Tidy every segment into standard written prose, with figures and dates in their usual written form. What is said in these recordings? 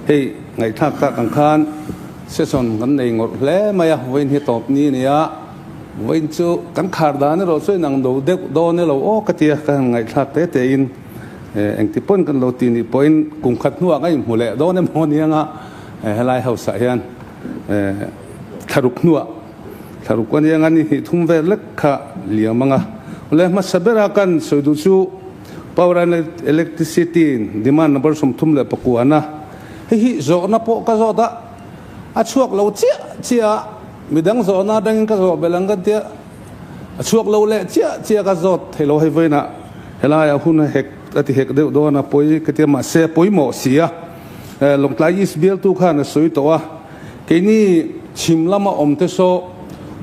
Hei ngaihthlak tak ang khan session kan nei ngawrh hle mai a, vawiin hi tawp ni a ni a, vawiin chu kan khar dan erawh chu inang do deuh dawn elo aw ka ti a, ka han ngaihthlak te te in engti pawn kan lo ti nih pawhin kum khat hnuah ka inhmu leh dawn emaw nia nga helai house ah hian thlaruk hnuah thlaruk a nia nga ni hnih thum vel lek kha liam anga awle hmasa bera kan sawi duh chu Power and Electricity demand number 39 na hei hi zawhna pawh ka zawt a, a chhuak lo chiah chiah a, midang zawhna atangin ka zawh belh ang ka tia, a chhuak lo leh chiah chiah ka zawt thei lo hei vawiinah helaiah hun a hek a ti hek deuh dawn a pawi ka tia mahse a pawimawh si a, Lawngtlai East bialtu khan a sawi tawh a, keini chhim lama awm te saw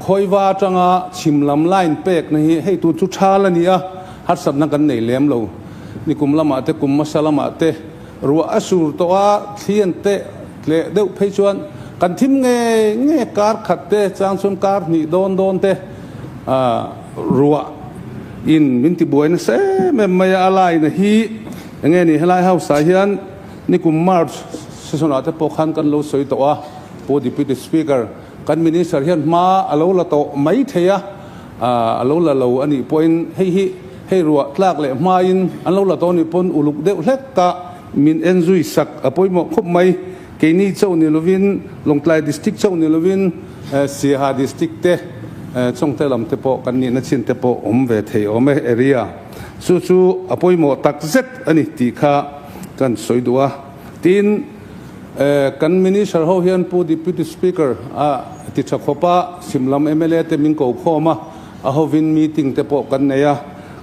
khawiva atanga chhim lam line pekna hi hei tur chu tha la ni a. Harsatna kan nei lem lo. Nikum lamah te, kum hmasa lamah te ruah a sur tawh a, thli an teh tleh deuh phei chuan kan thim nge nge kar khat te chang chuan kar hnih dawn dawn te ruah in min ti buai nasa em em mai a, a line hi enge ni helai house ah hian nikum March session ah te pawh khan kan lo sawi tawh a, Pu Deputy Speaker kan Minister hian hma a lo la tawh mai thei a. A lo la lo a nih pawhin hei hi hei ruah tlak leh hmain an lo la tawh a nih pawn uluk deuh hlek a min en zui sak a pawimawh khawp mai. Keini chauh ni lovin Lawngtlai District chauh ni lovin Siaha District te Chawngte lam te pawh kan nihna chin te pawh awm ve thei awm e area chu chu a pawimawh tak zet a ni tih kha kan sawi duh a. Tin, Kan Minister ho hian Pu Deputy Speaker a ti tha khawp a, Simlam mla te min ko khawm a, a hovin meeting te pawh kan nei a.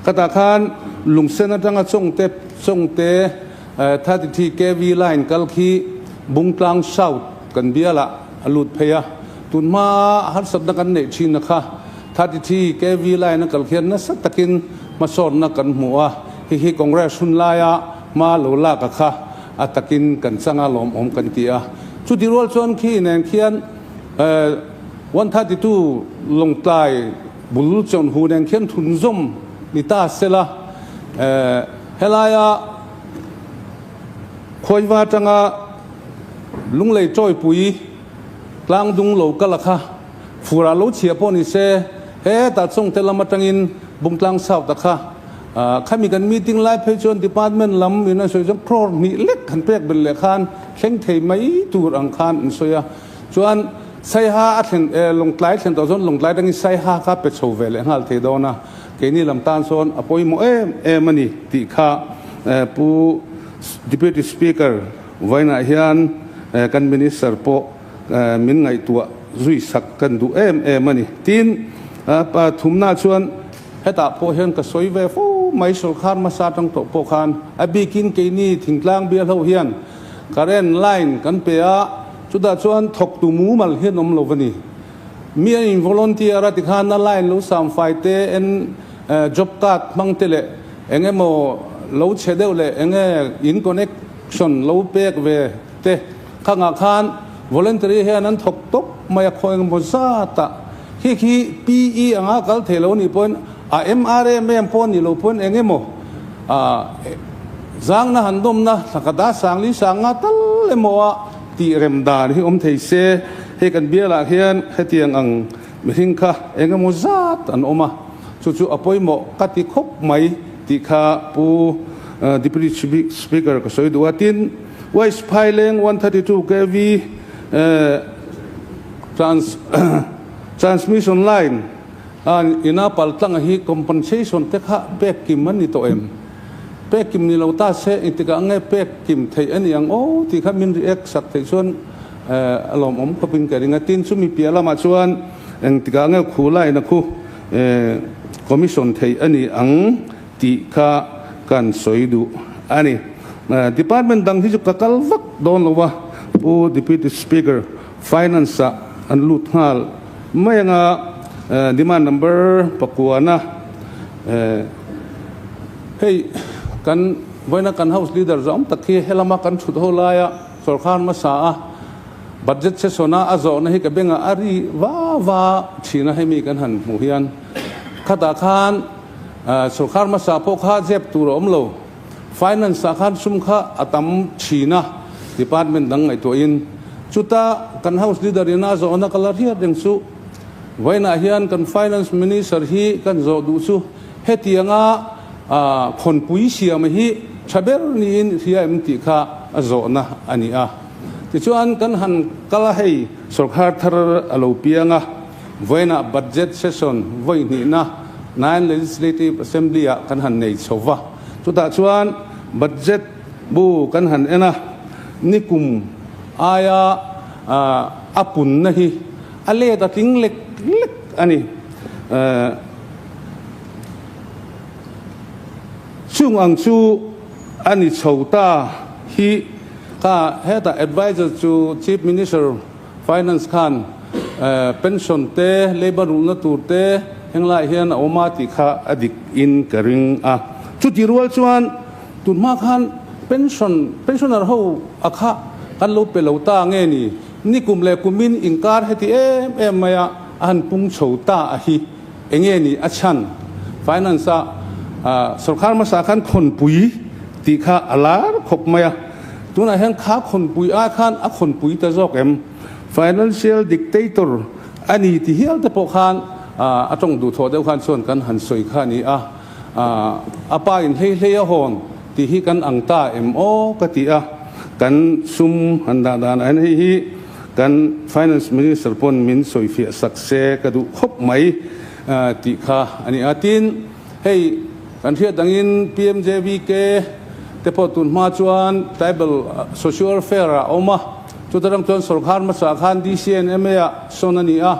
Khatah khan Lungsen atanga Chawngte Chawngte 33 KV line kal khi Bungtlang South kan bialah a lut phei a. Tunhma harsatna kan neih thin a kha 33 KV line a kal khian nasa takin hmasawnna kan hmu a, hei hi Congress hun laia hma lo lak a kha. A takin kan chang a lawmawm kan ti a. Chuti rual chuan khi nen khian 132 Lawngtlai bul chawn hu nen khian thunzawm ni ta sela helaia khawiva atanga Lunglei Chawipui tlangdung lo kal a kha furah lo chhia pawh ni se hetah chawngte lam atangin Bungtlang South a kha Khami kan meeting lai phei chuan department lam in an sawi chuan crore hnih lek han pek belh leh khan thleng thei mai tur ang khan an sawi a. Chuan Saiha a thlen Lawngtlai thlen tawh chuan Lawngtlai atangin Saiha kha pe chho ve leh nghal thei dawn a. Keini lam tan sawn a pawimawh em em a ni tih kha Pu Deputy Speaker vawiinah hian kan Minister pawh min ngaihtuah zui sak kan duh em em a ni. Tin, pathumna chuan Hetah pawh hian ka sawi ve fo mai, sawrkar hmasa atang tawh pawh khan a bikin keini thingtlang bial ho hian current line kan pe a, chutah chuan thawktu mumal hian awm lo va ni. Mi an in volunteer a tikhan a line lo samfai te en job card hmang te leh eng emaw lo chhe deuh leh eng nge in connection lo pek ve te khangah khan voluntary hian an thawk tawp mai a, khaw engemaw zatah Khi khi PE anga kal thei lo nih pawhin a MRM em pawh nih loh pawhin eng emaw zangna han dawmna thlakhat a sangli sanga tal emaw a tih rem dan hi awm thei se. Hei kan bialah hian hetiang ang mihring kha eng emaw zat an awm a, chu chu a pawimawh ka ti khawp mai tih kha Pu Deputy Speaker ka sawi duh a. Tin, West Phaileng 132 kv Trans Transmission line a ina pal tlang hi compensation te kha pek kim an ni tawh em? Pek kim ni lo ta se engtikah nge pek kim theih a ni ang aw tih kha min react sak theih chuan a lawmawm khawpin ka ring a. Tin, chumi piah lamah chuan engtikah nge khu line a khu commission theih a ni ang tih kha kan sawi duh a ni. Department dang hi chu ka kal vak dawn lo a, Pu Deputy Speaker. Finance ah an lut nghal mai anga demand number pakuana hei kan vawiina kan house leader zawng tak hi helama kan thut ho laia sawrkar hmasa a budget session a a zawhna hi ka bengah a ri va va thin a hemi kan han hmuh hian khatah khan sawrkar hmasa pawh kha zep tur a awm lo. Finance ah khan sum kha a tam thin a. Department dang ngaihtuahin chuta kan House Leader in a zawhna ka la hriat reng chu vawiinah hian kan Finance Minister hi kan zawh duh chu hetianga khawnpui siam hi tha ber niin hria em tih kha a zawhna a ni a. Tichuan kan han kal a hei sorkar thar a lo piang a, vawiinah Budget Session vawi hnihna Nine Legislative Assembly ah kan han nei chho va, chutah chuan Budget bu kan han en a, nikum aia a punna hi a let a tling lek lek a ni. Chung ang chu a ni chho ta hi kha hetah adviser chu Chief Minister Finance khan pension te, labour rulhna tur te henglaiah hian a awm a tih kha a dik in ka ring a. Chuti rual chuan tun hma khan pension, pensioner ho a kha kan lo pe lo ta nge ni? Nikum leh kumin inkar heti em em mai a a han pung chho ta a hi enge ni a chhan? Finance a sorkar hmasa khan khawnpui tih kha a lar khawp mai a. Tunah hian kha khawnpui ai khan a khawnpui ta zawk em? Financial dictator a ni ti hial te pawh khan a tawng duh thawh deuh khan chuan kan han sawi kha a ni a, a pa in hlei hlei a hawn tih hi kan ang ta em aw ka ti a, kan sum han dah dan ah hian hei hi kan Finance Minister pawn min sawi fiah sak se ka duh khawp mai tih kha a ni a. Tin, hei kan hriat angin PMJVK te pawh tun hma chuan Tribal Social Welfare ah a awm a, chuta ram chuan sorkar hmasa khan DCNMA ah sawn a ni a,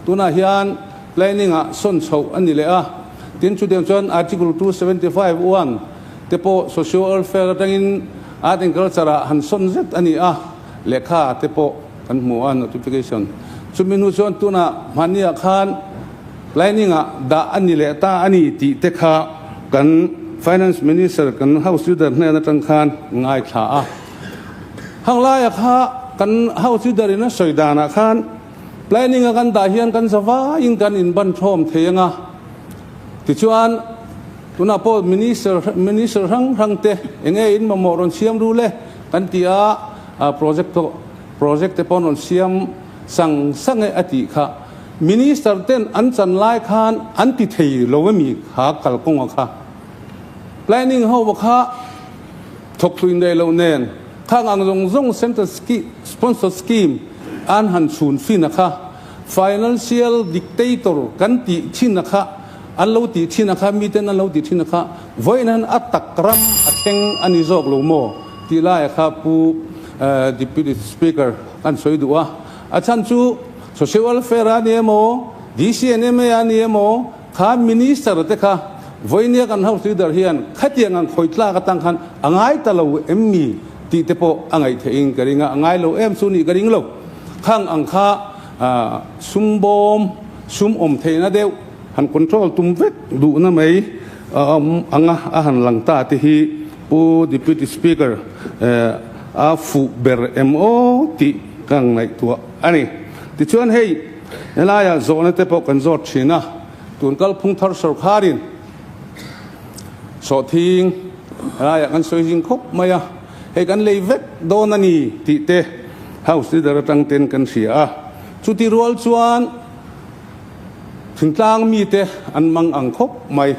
tunah hian Planning ah sawn chhoh a ni leh a, tin chutiang chuan Article 275 one te pawh Social Welfare atangin Art and Culture ah han sawn zet a ni a, lehkha te pawh kan hmu a notification. Chumi hnu chuan tunah hmani ah khan Planning ah dah a ni leh ta a ni tih te kha kan Finance Minister kan House Leader hnen atang khan ngaithla a. Hang laia kha kan House Leader in a sawi danah khan Planning a kan dah hian kan zavaiin kan inban thawm thei anga, tichuan tunah pawh Minister Minister hrang hrang te enge in mamawh rawn siam ru le kan ti a, project pawh project te pawh an rawn siam sang sang e a tih kha. Minister ten an chan lai khan an ti thei lo emi kha kalkawnga kha. Planning ho kha thawk tluin daih loh nen khang ang zawng zawng Central Sponsor Scheme an han chhun fin a kha, Financial Dictator kan tih thin a kha, an lo tih thin a kha, miten an lo tih thin a kha, vawiin han a tak ram a thleng a ni zawk lo maw tih lai a kha Pu Deputy Speaker kan sawi duh a. A chhan chu Social Welfare a ni emaw, DCNMA a ni emaw, Kha Minister te kha vawinia kan House Leader hian khatiang ang khawi tlak atang khan a ngai ta lo em mi tih te pawh a ngaih theih in ka ring a, a ngai lo em chu nih ka ring lo. Khang ang kha sum bawm, sum awm theihna deuh han control tum vek duhna mai a awm ang a, a han lang ta te hi Pu Deputy Speaker a fuh ber em aw tih ka ngaihtuah a ni. Tichuan hei. Helaiah zawhna te pawh kan zawt thin a, tun kalphung thar sorkharin sawhthing helaiah kan sawi zing khawp mai a, hei kan lei vek dawn a ni tih te House Leader atang ten kan hria a, chuti rual chuan thingtlang mite an mang ang khawp mai.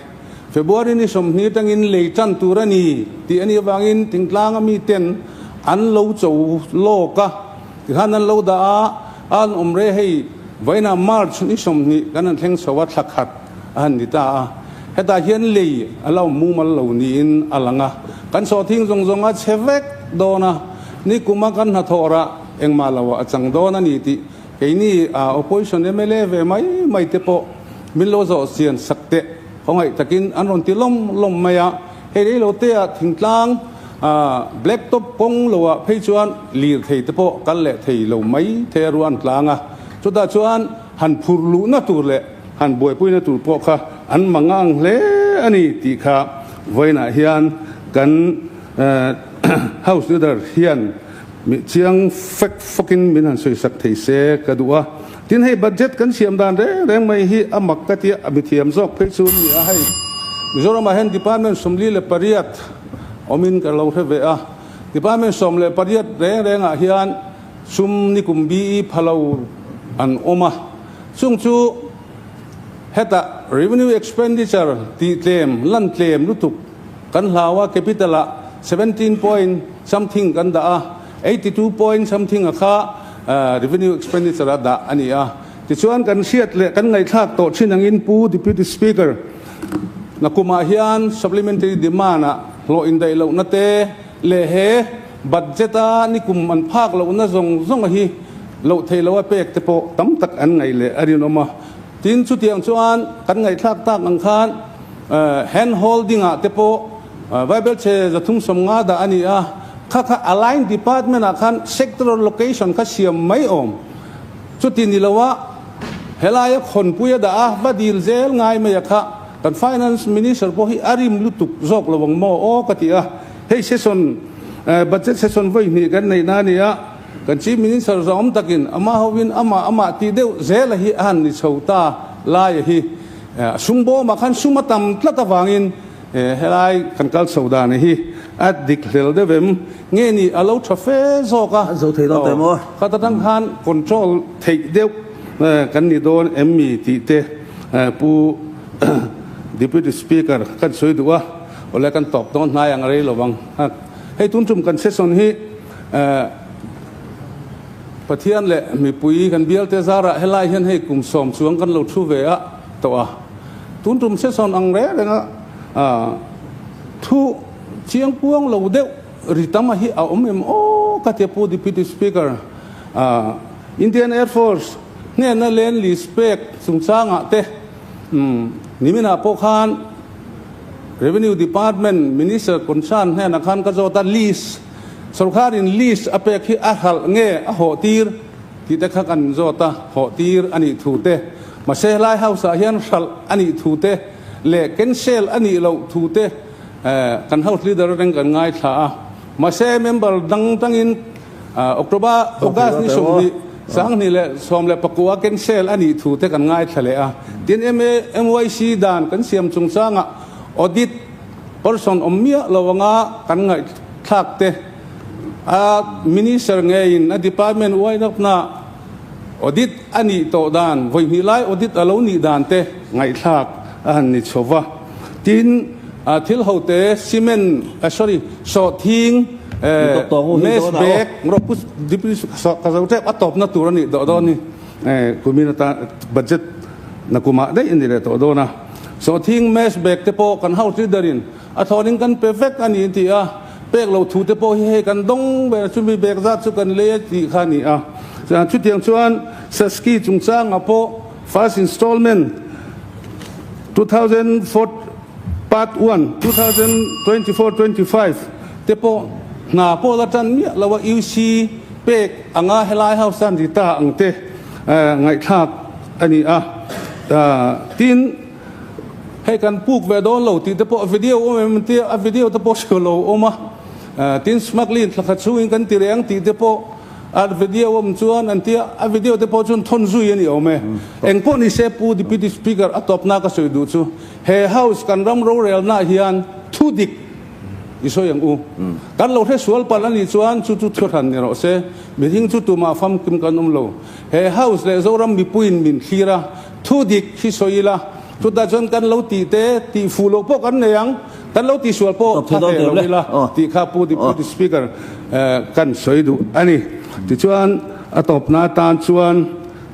February ni 20 atangin lei tan tur a ni tih a nih avangin thingtlanga miten an lo cho lawk a, Tikhan an lo dah a, a an awm reh hei vawiinah March ni 20 kan han thleng chho a, thla khat a han ni ta a. Hetah hian lei a lo mumal lo niin a lang a, kan sawhthing zawng zawng a chhe vek dawn a, nikuma kan hnathawh rah engmah lo a chang dawn a ni tih keini opposition mla ve mai mai te pawh min lo zawh chian sak teh khawngaih takin an rawn ti lawm lawm mai a. Hei rei lo te ah thingtlang black top kawng lo ah phei chuan lir thei te pawh kal leh thei lo mai thei a ruan tlang a, chutah chuan han phur luhna tur leh han buaipuina tur pawh kha an mangang hle a ni tih kha vawiinah hian kan House Leader hian chiang fek fawkin min han sawisak thei se ka duh a. Tin hei budget kan siam dan reng reng mai hi a mak ka tia a mithiam zawk phei chu ni a hei Mizoram ah hian department 48 awmin ka lo hre ve a. Department 18 reng rengah hian sum nikum BE pha lo an awm a, chung chu hetah revenue expenditure tih tlem, lan tlem lutuk kan hlau a, capital ah 17 point something kan dah a, 82 point something a kha revenue expenditure a dah a ni a. Tichuan kan hriat leh kan ngaihthlak tawh thin angin Pu Deputy Speaker, nakumah hian supplementary demand ah hlawh indaih lohna te leh he budget a nikum an phak lohna zawng zawng a hi loh theih loh a pek te pawh tam tak an ngaih leh a rinawm a. Tin, chutiang chuan kan ngaihthlak tak ang khan hand holding ah te pawh Bible chhe 350 dah a ni a, kha kha align department ah khan sectoral location kha siam mai awm. Chuti ni lo a, helaia khawnpui a dah a, va dil zel ngai mai a kha, kan Finance Minister pawh hi a rim lutuk zawk lo ang maw aw ka ti a, hei session, budget session vawi hnih kan neih na a ni a, kan Chief Minister zawm takin amah hovin amah amah tih deuh zel a hi a han ni chho ta lai a hi, sum bawmah khan sum a tam tlat avangin Helai kan kal chho dan hi a dik hlel deuh em? Nge ni a lo tha fe zawk a? A zo thei dawn teh maw? Khat atang khan control theih deuh kan ni dawn em mi tih te Pu Deputy Speaker kan sawi duh a, awle kan tawp dawn hnai ang rei lo ang. Hei tun tum kan session hi Pathian leh mipui kan bialte zarah helai hian hei kum 10 chuang kan lo thu ve a tawh a. Tun tum session ang reng reng a thu chiang puang lo deuh ri tam a hi a awm em aw ka tia Pu Deputy Speaker Indian Air Force hnena land lease pek chungchangah te niminah pawh khan Revenue Department Minister concern hnenah khan ka zawt a lease sorkarin lease a pek hi a hralh nge a hawh tir Tih te kha kan zawt a, hawh tir a nih thu te, mahse helai house ah hian hralh a nih thu te leh cancel a nih loh thu te kan house leader atang kan ngaithla a. Mahse member dang tangin October, August ni 20, 2019 cancel a nih thu te kan ngaithla leh a. Tin, MYC dan kan siam chungchangah audit person awm miah lo anga kan ngaihthlak te, A Minister ngeiin a department uainawkna audit a nih tawh dan, vawi hnih lai audit a lo nih dan te ngaihthlak a han ni chho va. Tin, thil hote cement, sorry, sawhthing, mess bag, rawh deputy ka zo tep a tawpna tur a nih tawh dawn ni. Kumin atan budget na kumah daih a ni leh tawh dawn a. Sawhthing, mess bag te pawh kan house leader in A thlawnin kan pe vek a ni an ti a, pek lo thu te pawh hi hei kan dawng ber chumi bek zat chu kan lei a tih kha a ni a. Chutiang chuan Saski chungchangah pawh first installment 2004 part 1 2024 25 te pawh hna pawh la tan miah lo a UC pek anga helai house an ri ta ang te ngaihthlak a ni a. Tin. Hei kan puk ve dawn lo tih te pawh video awm em tia a video te pawh hriat lo awm a, tin smuggling thla khat chhungin kan ti reng tih te pawh a video awm chuan an tia a video te pawh chuan thawn zui a ni awm e. Eng pawh ni se Pu Deputy Speaker a tawpna ka sawi duh chu he house kan ram rorelnaah hian thu dik i sawi ang u. Kan lo hre sual palh a nih chuan chu chu thuhran ni rawh se. Mihring chu tumah famkim kan awm lo. He house leh Zoram mipuiin min thlir a, Thu dik hi sawi ila, chutah chuan kan lo tih te, tih fuh loh pawh kan nei ang, kan lo tihsual pawh tha hle lo ila tih kha Pu Deputy Speaker kan sawi duh a ni. Tichuan a tawpna atan chuan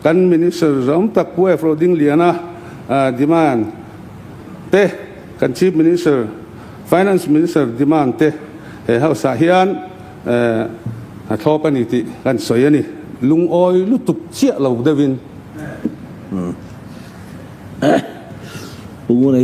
kan Minister zawm tak Pu Efro Dingliana demand te, kan Chief Minister, Finance Minister demand te he House ah hian a thlawp a ni tih kan sawi a ni. Lungawi lutuk chiah lo deuhin. Pu Nguna hi.